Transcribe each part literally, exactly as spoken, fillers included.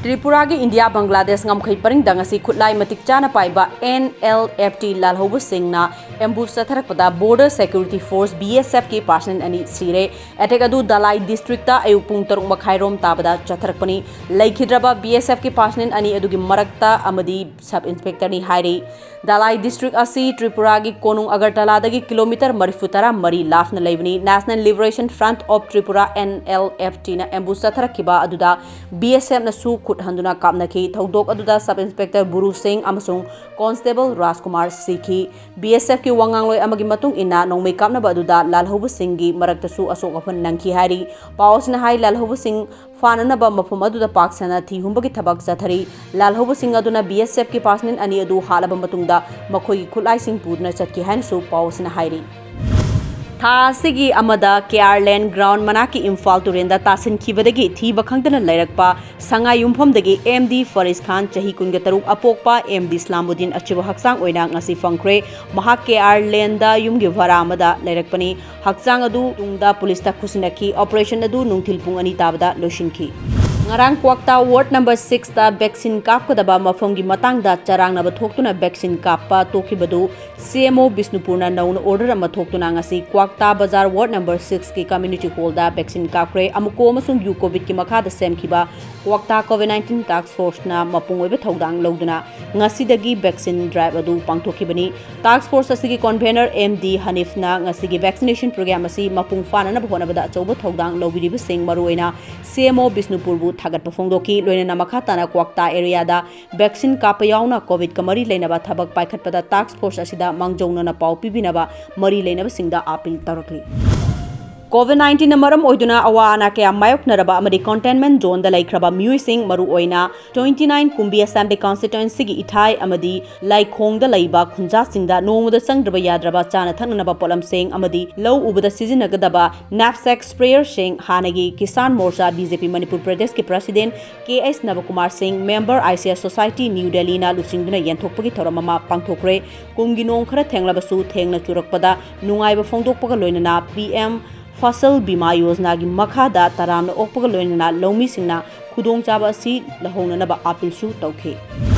ꯇ꯭ꯔꯤꯄꯨꯔꯥꯒꯤ India Bangladesh ꯉꯝꯈꯩ ꯄꯔꯤꯡꯗ ꯉꯁꯤ ꯈꯨꯠꯂꯥꯏ ꯃꯇꯤꯛ ꯆꯥꯅ ꯄꯥꯏꯕ N L F T ꯂꯥꯜꯍꯧꯕꯁꯤꯡꯅ ambush ꯆꯠꯊꯔꯛꯄꯗ Border Security Force, B S F ꯀꯤ personnel ꯑꯅꯤ ꯁꯤꯔꯦ꯫ Attack ꯑꯗꯨ ꯗꯂꯥꯏ district ꯑꯌꯨꯛ ꯄꯨꯡ ꯇꯔꯨꯛ ꯃꯈꯥꯏ ꯔꯣꯝ ꯇꯥꯕꯗ ꯆꯠꯊꯔꯛꯄꯅꯤ꯫ ꯂꯩꯈꯤꯗ꯭ꯔꯕ B S F ꯀꯤ personnel ꯑꯅꯤ ꯑꯗꯨꯒꯤ ꯃꯔꯛꯇ ꯑꯃꯗꯤ sub inspector ꯅꯤ ꯍꯥꯏꯔꯤ꯫ ꯗꯂꯥꯏ district ꯑꯁꯤ ꯇ꯭ꯔꯤꯄꯨꯔꯥꯒꯤ ꯀꯣꯅꯨꯡ ꯑꯒꯔꯇꯂꯥꯗꯒꯤ kilometre ꯃꯔꯤꯐꯨ ꯇꯔꯥ ꯃꯔꯤ ꯂꯥꯞꯅ ꯂꯩꯕꯅꯤ꯫ National Liberation Front of Tripura, N L F T ꯅ ambush ꯆꯠꯊꯔꯛꯈꯤꯕ ꯑꯗꯨꯗ B S F ꯅꯁꯨ ꯈꯨꯠ ꯍꯟꯗꯨꯅ ꯀꯥꯞꯅꯈꯤ꯫ ꯊꯧꯗꯣꯛ ꯑꯗꯨꯗ sub inspector ꯕꯨꯔꯨ ꯁꯤꯡ ꯑꯃꯁꯨꯡ constable ꯔꯥꯖꯀꯨꯃꯥꯔ ꯁꯤꯈꯤ꯫ B S F ꯀꯤ ꯋꯥꯉꯥꯡꯂꯣꯏ ꯑꯃꯒꯤ ꯃꯇꯨꯡ ꯏꯟꯅ, ꯅꯣꯡꯃꯩ ꯀꯥꯞꯅꯕ ꯑꯗꯨꯗ ꯂꯥꯜꯍꯧꯕꯁꯤꯡꯒꯤ ꯃꯔꯛꯇꯁꯨ ꯑꯁꯣꯛ ꯑꯄꯟ ꯅꯪꯈꯤ ꯍꯥꯏꯔꯤ꯫ ꯄꯥꯎ ꯑꯁꯤꯅ ꯍꯥꯏ, ꯂꯥꯜꯍꯧꯕꯁꯤꯡ ꯐꯥꯅꯅꯕ ꯃꯐꯝ ꯑꯗꯨꯗ ꯄꯥꯛ ꯁꯟꯅ ꯊꯤ ꯍꯨꯝꯕꯒꯤ ꯊꯕꯛ ꯆꯠꯊꯔꯤ꯫ ꯂꯥꯜꯍꯧꯕꯁꯤꯡ ꯑꯗꯨꯅ B S F ꯀꯤ personnel ꯑꯅꯤ ꯑꯗꯨ ꯍꯥꯠꯂꯕ ꯃꯇꯨꯡꯗ ꯃꯈꯣꯏꯒꯤ ꯈꯨꯠꯂꯥꯏꯁꯤꯡ ꯄꯨꯗꯨꯅ ꯆꯠꯈꯤ ꯍꯥꯏꯅꯁꯨ ꯄꯥꯎ ꯑꯁꯤꯅ ꯍꯥꯏꯔꯤ꯫ ꯊꯥ ꯑꯁꯤꯒꯤ ꯑꯃꯗ K R Lane ground ꯃꯅꯥꯛꯀꯤ Imphal ꯇꯨꯔꯦꯟꯗ ꯇꯥꯁꯤꯟꯈꯤꯕꯗꯒꯤ ꯊꯤꯕ ꯈꯪꯗꯅ ꯂꯩꯔꯛꯄ ꯁꯉꯥꯏꯌꯨꯝꯐꯝꯗꯒꯤ M D ꯐꯔꯤꯁ ꯈꯥꯟ, ꯆꯍꯤ ꯀꯨꯟꯒ ꯇꯔꯨꯛ, ꯑꯄꯣꯛꯄ M D ꯏꯁꯂꯥꯃꯨꯗꯤꯟ ꯑꯆꯤꯕ ꯍꯛꯆꯥꯡ ꯑꯣꯏꯅ ꯉꯁꯤ ꯐꯪꯈ꯭ꯔꯦ꯫ ꯃꯍꯥꯛ K R Lane ꯗ ꯌꯨꯝꯒꯤ ꯚꯔꯥ ꯑꯃꯗ ꯂꯩꯔꯛꯄꯅꯤ꯫ ꯍꯛꯆꯥꯡ ꯑꯗꯨ ꯇꯨꯡꯗ ꯄꯨꯂꯤꯁꯇ ꯈꯨꯠꯁꯤꯟꯅꯈꯤ꯫ Operation ꯑꯗꯨ ꯅꯨꯡꯊꯤꯜ ꯄꯨꯡ ꯑꯅꯤ ꯇꯥꯕꯗ ꯂꯣꯏꯁꯤꯟꯈꯤ꯫ ꯉꯔꯥꯡ ꯀ꯭ꯋꯥꯛꯇꯥ ward number six ꯇ vaccine ꯀꯥꯞꯀꯗꯕ ꯃꯐꯝꯒꯤ ꯃꯇꯥꯡꯗ ꯆꯔꯥꯡꯅꯕ ꯊꯣꯛꯇꯨꯅ vaccine ꯀꯥꯞꯄ ꯇꯣꯛꯈꯤꯕꯗꯨ C M O ꯕꯤꯁꯅꯨꯄꯨꯔꯅ ꯅꯧꯅ order ꯑꯃ ꯊꯣꯛꯇꯨꯅ ꯉꯁꯤ ꯀ꯭ꯋꯥꯛꯇꯥ ꯕꯖꯥꯔ ward number six ꯀꯤ community hall ꯗ vaccine ꯀꯥꯞꯈ꯭ꯔꯦ꯫ ꯑꯃꯨꯀꯣ ꯑꯃꯁꯨꯡ ꯌꯨ ꯀꯣꯚꯤꯗꯀꯤ ꯃꯈꯥꯗ ꯁꯦꯝꯈꯤꯕ ꯀ꯭ꯋꯥꯛꯇꯥ COVID nineteen task force ꯅ ꯃꯄꯨꯡ ꯑꯣꯏꯕ ꯊꯧꯗꯥꯡ ꯂꯧꯗꯨꯅ ꯉꯁꯤꯗꯒꯤ vaccine drive ꯑꯗꯨ ꯄꯥꯡꯊꯣꯛꯈꯤꯕꯅꯤ꯫ Task force ꯑꯁꯤꯒꯤ convener M D ꯍꯅꯤꯐꯅ ꯉꯁꯤꯒꯤ vaccination program ꯑꯁꯤ ꯃꯄꯨꯡ ꯐꯥꯅꯅꯕ ꯍꯣꯠꯅꯕꯗ ꯑꯆꯧꯕ ꯊꯧꯗꯥꯡ ꯂꯧꯕꯤꯔꯤꯕꯁꯤꯡ, ꯃꯔꯨꯑꯣꯏꯅ C M O ꯕꯤꯁꯅꯨꯄꯨꯔꯕꯨ ꯊꯥꯒꯠꯄ ꯐꯣꯡꯗꯣꯛꯈꯤ꯫ ꯂꯣꯏꯅꯅ ꯃꯈꯥ ꯇꯥꯅ ꯀ꯭ꯋꯥꯛꯇꯥ area ꯗ vaccine ꯀꯥꯞꯄ ꯌꯥꯎꯅ COVID ꯀ ꯃꯔꯤ ꯂꯩꯅꯕ ꯊꯕꯛ ꯄꯥꯏꯈꯠꯄꯗ task force ꯑꯁꯤꯗ ꯃꯥꯡꯖꯧꯅꯅ ꯄꯥꯎ ꯄꯤꯕꯤꯅꯕ ꯃꯔꯤ ꯂꯩꯅꯕꯁꯤꯡꯗ appeal ꯇꯧꯔꯛꯂꯤ꯫ COVID nineteen ꯅ ꯃꯔꯝ ꯑꯣꯏꯗꯨꯅ ꯑꯋꯥ ꯑꯅꯥ ꯀꯌꯥ ꯃꯥꯌꯣꯛꯅꯔꯕ ꯑꯃꯗꯤ containment zone ꯗ ꯂꯩꯈ꯭ꯔꯕ ꯃꯤꯑꯣꯏꯁꯤꯡ, ꯃꯔꯨꯑꯣꯏꯅ twenty nine ꯀꯨꯝꯕꯤ Assembly Constituency ꯒꯤ ꯏꯊꯥꯏ ꯑꯃꯗꯤ ꯂꯥꯏꯈꯣꯡꯗ ꯂꯩꯕ ꯈꯨꯟꯖꯥꯁꯤꯡꯗ ꯅꯣꯡꯃꯗ ꯆꯪꯗ꯭ꯔꯕ ꯌꯥꯗ꯭ꯔꯕ ꯆꯥꯅ ꯊꯛꯅꯅꯕ ꯄꯣꯠꯂꯝꯁꯤꯡ ꯑꯃꯗꯤ ꯂꯧ ꯎꯕꯗ ꯁꯤꯖꯤꯟꯅꯒꯗꯕ knapsack, sprayer ꯁꯤꯡ ꯍꯥꯟꯅꯒꯤ Kisan ꯃꯣꯔꯆꯥ, B J P Manipur ꯄ꯭ꯔꯗꯦꯁꯀꯤ president K H ꯅꯕꯀꯨꯃꯥꯔ ꯁꯤꯡ, member I C S Society New Delhi ꯅ ꯂꯨꯆꯤꯡꯗꯨꯅ ꯌꯦꯟꯊꯣꯛꯄꯒꯤ ꯊꯧꯔꯝ ꯑꯃ ꯄꯥꯡꯊꯣꯛꯈ꯭ꯔꯦ꯫ ꯀꯨꯝꯒꯤ ꯅꯣꯡ ꯈꯔ ꯊꯦꯡꯂꯕꯁꯨ ꯊꯦꯡꯅ ꯆꯨꯔꯛꯄꯗ ꯅꯨꯡꯉꯥꯏꯕ ꯐꯣꯡꯗꯣꯛꯄꯒ ꯂꯣꯏꯅꯅ P M ꯐꯁꯜ ꯕꯤꯃꯥ ꯌꯣꯖꯅꯥꯒꯤ ꯃꯈꯥꯗ ꯇꯔꯥꯝꯅ ꯑꯣꯛꯄꯒ ꯂꯣꯏꯅꯅ ꯂꯧꯃꯤꯁꯤꯡꯅ ꯈꯨꯗꯣꯡꯆꯥꯕ ꯑꯁꯤ ꯂꯧꯍꯧꯅꯅꯕ ꯑꯥꯄꯤꯜꯁꯨ ꯇꯧꯈꯤ꯫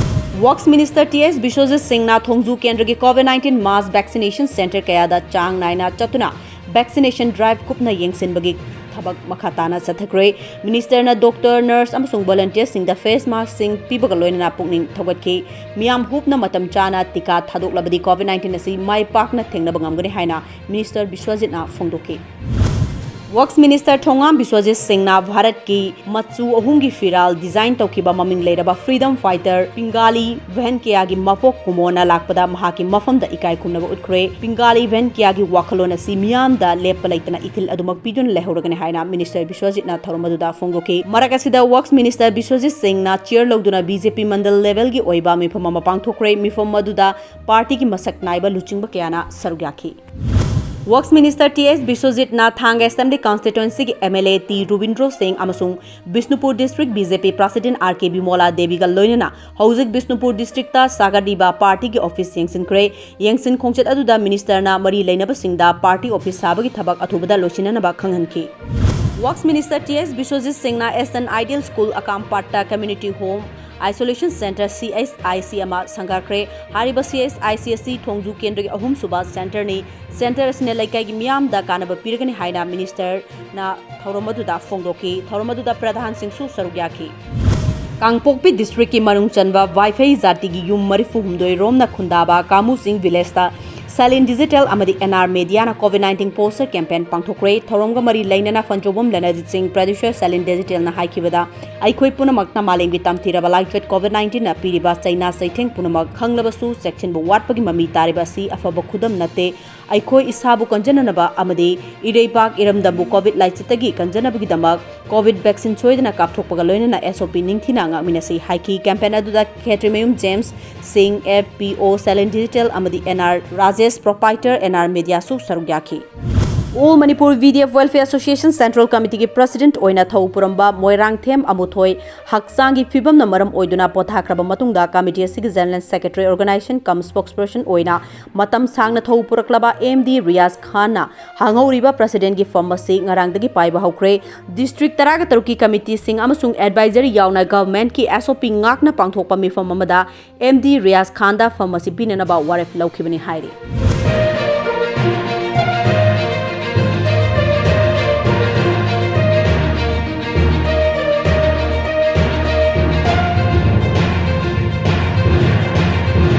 Works minister T S Biswajit ꯁꯤꯡꯅ ꯊꯣꯡꯖꯨ ꯀꯦꯟꯗ꯭ꯔꯒꯤ ꯀꯣꯚꯤꯗ ꯅꯥꯏꯟꯇꯤꯟ ꯃꯥꯁ ꯚꯦꯛꯁꯤꯅꯦꯁꯟ ꯁꯦꯟꯇꯔ ꯀꯌꯥꯗ ꯆꯥꯡ ꯅꯥꯏꯅ ꯆꯠꯇꯨꯅ ꯚꯦꯛꯁꯤꯅꯦꯁꯟ ꯗ꯭ꯔꯥꯏꯚ ꯀꯨꯞꯅ ꯌꯦꯡꯁꯤꯟꯕꯒꯤ ꯊꯕꯛ ꯃꯈꯥ ꯇꯥꯅ ꯆꯠꯊꯈ꯭ꯔꯦ꯫ ꯃꯤꯅꯤꯁꯇꯔꯅ ꯗꯣꯛꯇꯔ, ꯅꯔꯁ ꯑꯃꯁꯨꯡ ꯚꯣꯂꯨꯟꯇꯤꯌꯔꯁꯤꯡꯗ ꯐꯦꯁ ꯃꯥꯁꯛꯁꯤꯡ ꯄꯤꯕꯒ ꯂꯣꯏꯅꯅ ꯄꯨꯛꯅꯤꯡ ꯊꯧꯒꯠꯈꯤ꯫ ꯃꯤꯌꯥꯝ ꯍꯨꯞꯅ ꯃꯇꯝ ꯆꯥꯅ ꯇꯤꯀꯥ ꯊꯥꯗꯣꯛꯂꯕꯗꯤ ꯀꯣꯚꯤꯗ ꯅꯥꯏꯟꯇꯤꯟ ꯑꯁꯤ ꯃꯥꯏ ꯄꯥꯛꯅ ꯊꯦꯡꯅꯕ ꯉꯝꯒꯅꯤ ꯍꯥꯏꯅ ꯃꯤꯅꯤꯁꯇꯔ ꯕꯤꯁ꯭ꯋꯖꯤꯠꯅ ꯐꯣꯡꯗꯣꯛꯈꯤ꯫ ꯋꯔꯛꯁ ꯃꯤꯅꯤꯁꯇꯔ ꯊꯣꯉꯥꯝ ꯕꯤꯁ꯭ꯋꯖꯤꯠ ꯁꯤꯡꯅ ꯚꯥꯔꯠꯀꯤ ꯃꯆꯨ ꯑꯍꯨꯝꯒꯤ ꯐꯤꯔꯥꯜ ꯗꯤꯖꯥꯏꯟ ꯇꯧꯈꯤꯕ ꯃꯃꯤꯡ ꯂꯩꯔꯕ ꯐ꯭ꯔꯤꯗꯝ ꯐꯥꯏꯇꯔ ꯄꯤꯡꯒꯥꯂꯤ ꯚꯦꯟꯀꯤꯌꯥꯒꯤ ꯃꯄꯣꯛ ꯀꯨꯝꯑꯣꯟꯅ ꯂꯥꯛꯄꯗ ꯃꯍꯥꯛꯀꯤ ꯃꯐꯝꯗ ꯏꯀꯥꯏ ꯈꯨꯝꯅꯕ ꯎꯠꯈ꯭ꯔꯦ꯫ ꯄꯤꯡꯒꯥꯂꯤ ꯚꯦꯟꯀꯤꯌꯥꯒꯤ ꯋꯥꯈꯜꯂꯣꯟ ꯑꯁꯤ ꯃꯤꯌꯥꯝꯗ ꯂꯦꯞꯄ ꯂꯩꯇꯅ ꯏꯊꯤꯜ ꯑꯗꯨꯃꯛ ꯄꯤꯗꯨꯅ ꯂꯩꯍꯧꯔꯒꯅꯤ ꯍꯥꯏꯅ ꯃꯤꯅꯤꯁꯇꯔ ꯕꯤꯁ꯭ꯋꯖꯤꯠꯅ ꯊꯧꯔꯝ ꯑꯗꯨꯗ ꯐꯣꯡꯗꯣꯛꯈꯤ꯫ ꯃꯔꯛ ꯑꯁꯤꯗ ꯋꯔꯛꯁ ꯃꯤꯅꯤꯁꯇꯔ ꯕꯤꯁ꯭ꯋꯖꯤꯠ ꯁꯤꯡꯅ ꯆꯤꯌꯔ ꯂꯧꯗꯨꯅ ꯕꯤ ꯖꯦ ꯄꯤ ꯃꯟꯗꯜ ꯂꯦꯚꯦꯜꯒꯤ ꯑꯣꯏꯕ ꯃꯤꯐꯝ ꯑꯃ ꯄꯥꯡꯊꯣꯛꯈ꯭ꯔꯦ꯫ ꯃꯤꯐꯝ ꯑꯗꯨꯗ ꯄꯥꯔꯇꯤꯒꯤ ꯃꯁꯛ ꯅꯥꯏꯕ ꯂꯨꯆꯤꯡꯕ ꯀꯌꯥꯅ ꯁꯔꯨꯛ ꯌꯥꯈꯤ꯫ ꯋꯔꯛꯁ ꯃꯤꯅꯤꯁꯇꯔ ꯇꯤ ꯑꯦꯁ ꯕꯤꯁ꯭ꯋꯖꯤꯠꯅ ꯊꯥꯡꯒ ꯑꯦꯁꯦꯝꯕ꯭ꯂꯤ ꯀꯟꯁꯇꯤꯇ꯭ꯋꯦꯟꯁꯤꯒꯤ M L A T Rubindro Singh ꯑꯃꯁꯨꯡ Bishnupur district B J P president R K Bimola ꯗꯦꯕꯤꯒ ꯂꯣꯏꯅꯅ ꯍꯧꯖꯤꯛ ꯕꯤꯁ꯭ꯅꯨꯄꯨꯔ ꯗꯤꯁꯇ꯭ꯔꯤꯛꯇ ꯁꯥꯒꯠꯂꯤꯕ ꯄꯥꯔꯇꯤꯒꯤ ꯑꯣꯐꯤꯁ ꯌꯦꯡꯁꯤꯟꯈ꯭ꯔꯦ꯫ ꯌꯦꯡꯁꯤꯟ ꯈꯣꯡꯆꯠ ꯑꯗꯨꯗ ꯃꯤꯅꯤꯁꯇꯔꯅ ꯃꯔꯤ ꯂꯩꯅꯕꯁꯤꯡꯗ ꯄꯥꯔꯇꯤ ꯑꯣꯐꯤꯁ ꯁꯥꯕꯒꯤ ꯊꯕꯛ ꯑꯊꯨꯕꯗ ꯂꯣꯏꯁꯤꯟꯅꯅꯕ ꯈꯪꯍꯟꯈꯤ꯫ Works minister T S Biswajit ꯁꯤꯡꯅ ꯑꯦꯁ ꯑꯦꯟ ꯑꯥꯏꯗꯤꯌꯦꯜ ꯁ꯭ꯀꯨꯜ ꯑꯀꯥꯝꯄꯥꯠꯇ community home isolation centre, C H I C, ꯑꯃ ꯁꯪꯒꯥꯈ꯭ꯔꯦ꯫ ꯍꯥꯏꯔꯤꯕ ꯁꯤ ꯑꯩꯆ ꯑꯥꯏ ꯁꯤ ꯑꯁꯤ ꯊꯣꯡꯖꯨ ꯀꯦꯟꯗ꯭ꯔꯒꯤ ꯑꯍꯨꯝꯁꯨꯕ ꯁꯦꯟꯇꯔꯅꯤ꯫ ꯁꯦꯟꯇꯔ ꯑꯁꯤꯅ ꯂꯩꯀꯥꯏꯒꯤ ꯃꯤꯌꯥꯝꯗ ꯀꯥꯟꯅꯕ ꯄꯤꯔꯒꯅꯤ ꯍꯥꯏꯅ ꯃꯤꯅꯤꯁꯇꯔꯅ ꯊꯧꯔꯝ ꯑꯗꯨꯗ ꯐꯣꯡꯗꯣꯛꯈꯤ꯫ ꯊꯧꯔꯝ ꯑꯗꯨꯗ ꯄ꯭ꯔꯙꯥꯟꯁꯤꯡꯁꯨ ꯁꯔꯨꯛ ꯌꯥꯈꯤ꯫ ꯀꯥꯡꯄꯣꯛꯄꯤ ꯗꯤꯁꯇ꯭ꯔꯤꯛꯀꯤ ꯃꯅꯨꯡ ꯆꯟꯕ ꯋꯥꯏꯐꯩ ꯖꯥꯇꯤꯒꯤ ꯌꯨꯝ ꯃꯔꯤꯐꯨ ꯍꯨꯝꯗꯣꯏ ꯔꯣꯝꯅ ꯈꯨꯟꯗꯥꯕ ꯀꯥꯃꯨꯁꯤꯡ ꯚꯤꯂꯦꯖꯇ ꯁꯥꯏꯂꯦꯟ ꯗꯤꯖꯤꯇꯦꯜ ꯑꯃꯗꯤ ꯑꯦꯟ ꯑꯥꯔ ꯃꯦꯗꯤꯌꯥꯅ ꯀꯣꯚꯤꯗ ꯅꯥꯏꯟꯇꯤꯟ ꯄꯣꯁꯇꯔ ꯀꯦꯝꯄꯦꯟ ꯄꯥꯡꯊꯣꯛꯈ꯭ꯔꯦ꯫ ꯊꯧꯔꯝꯒ ꯃꯔꯤ ꯂꯩꯅꯅ ꯐꯟꯆꯧꯕꯝ ꯂꯅꯖꯤꯠ ꯁꯤꯡ, ꯄ꯭ꯔꯗ꯭ꯌꯨꯁꯔ ꯁꯥꯏꯂꯦꯟ ꯗꯤꯖꯤꯇꯦꯜꯅ ꯍꯥꯏꯈꯤꯕꯗ, ꯑꯩꯈꯣꯏ ꯄꯨꯝꯅꯃꯛꯅ ꯃꯥꯂꯦꯝꯒꯤ ꯇꯝꯊꯤꯔꯕ ꯂꯥꯏꯆꯠ ꯀꯣꯚꯤꯗ ꯅꯥꯏꯟꯇꯤꯟꯅ ꯄꯤꯔꯤꯕ ꯆꯩꯅꯥ ꯆꯩꯊꯦꯡ ꯄꯨꯝꯅꯃꯛ ꯈꯪꯂꯕꯁꯨ, ꯆꯦꯛꯁꯤꯟꯕ ꯋꯥꯠꯄꯒꯤ ꯃꯃꯤ ꯇꯥꯔꯤꯕ ꯑꯁꯤ ꯑꯐꯕ ꯈꯨꯗꯝ ꯅꯠꯇꯦ꯫ ꯑꯩꯈꯣꯏ ꯏꯁꯥꯕꯨ ꯀꯟꯖꯅꯅꯕ ꯑꯃꯗꯤ ꯏꯔꯩꯕꯥꯛ ꯏꯔꯝꯗꯝꯕꯨ ꯀꯣꯚꯤꯗ ꯂꯥꯏꯆꯠꯇꯒꯤ ꯀꯟꯖꯅꯕꯒꯤꯗꯃꯛ ꯀꯣꯚꯤꯗ ꯚꯦꯛꯁꯤꯟ ꯁꯣꯏꯗꯅ ꯀꯥꯞꯊꯣꯛꯄꯒ ꯂꯣꯏꯅꯅ ꯑꯦꯁ ꯑꯣ ꯄꯤ ꯅꯤꯡꯊꯤꯅ ꯉꯥꯛꯃꯤꯟꯅꯁꯤ ꯍꯥꯏꯈꯤ꯫ ꯀꯦꯝꯄꯦꯟ ꯑꯗꯨꯗ ꯈꯦꯇ꯭ꯔꯤꯃꯌꯨꯝ ꯖꯦꯝꯁ ꯁꯤꯡ, F P O, Sailen digital ꯑꯃꯗꯤ N R Rajesh, proprietor, N R ꯃꯦꯗꯤꯌꯥꯁꯨ ꯁꯔꯨꯛ ꯌꯥꯈꯤ꯫ All Manipur V D F Welfare Association Central Committeeꯒꯤ President ꯑꯣꯏꯅ ꯊꯧ ꯄꯨꯔꯝꯕ ꯃꯣꯏꯔꯥꯡꯊꯦꯝ ꯑꯃꯨꯊꯣꯏ ꯍꯛꯆꯥꯡꯒꯤ ꯐꯤꯕꯝꯅ ꯃꯔꯝ ꯑꯣꯏꯗꯨꯅ ꯄꯣꯊꯥꯈ꯭ꯔꯕ ꯃꯇꯨꯡꯗ committee ꯑꯁꯤꯒꯤ General Secretary, Organization cum Spokesperson ꯑꯣꯏꯅ ꯃꯇꯝ ꯁꯥꯡꯅ ꯊꯧ ꯄꯨꯔꯛꯂꯕ M D ꯔꯤꯌꯥꯖ ꯈꯥꯟꯅ ꯍꯥꯡꯍꯧꯔꯤꯕ Presidentꯀꯤ ꯐꯝ ꯑꯁꯤ ꯉꯔꯥꯡꯗꯒꯤ ꯄꯥꯏꯕ ꯍꯧꯈ꯭ꯔꯦ꯫ District ꯇꯔꯥꯒ ꯇꯔꯨꯛꯀꯤ committeeꯁꯤꯡ ꯑꯃꯁꯨꯡ advisory ꯌꯥꯎꯅ governmentꯀꯤ S O P ꯉꯥꯛꯅ ꯄꯥꯡꯊꯣꯛꯄ ꯃꯤꯐꯝ ꯑꯃꯗ M D ꯔꯤꯌꯥꯖ ꯈꯥꯟꯗ ꯐꯝ ꯑꯁꯤ ꯄꯤꯅꯅꯕ ꯋꯥꯔꯦꯞ ꯂꯧꯈꯤꯕꯅꯤ ꯍꯥꯏꯔꯤ꯫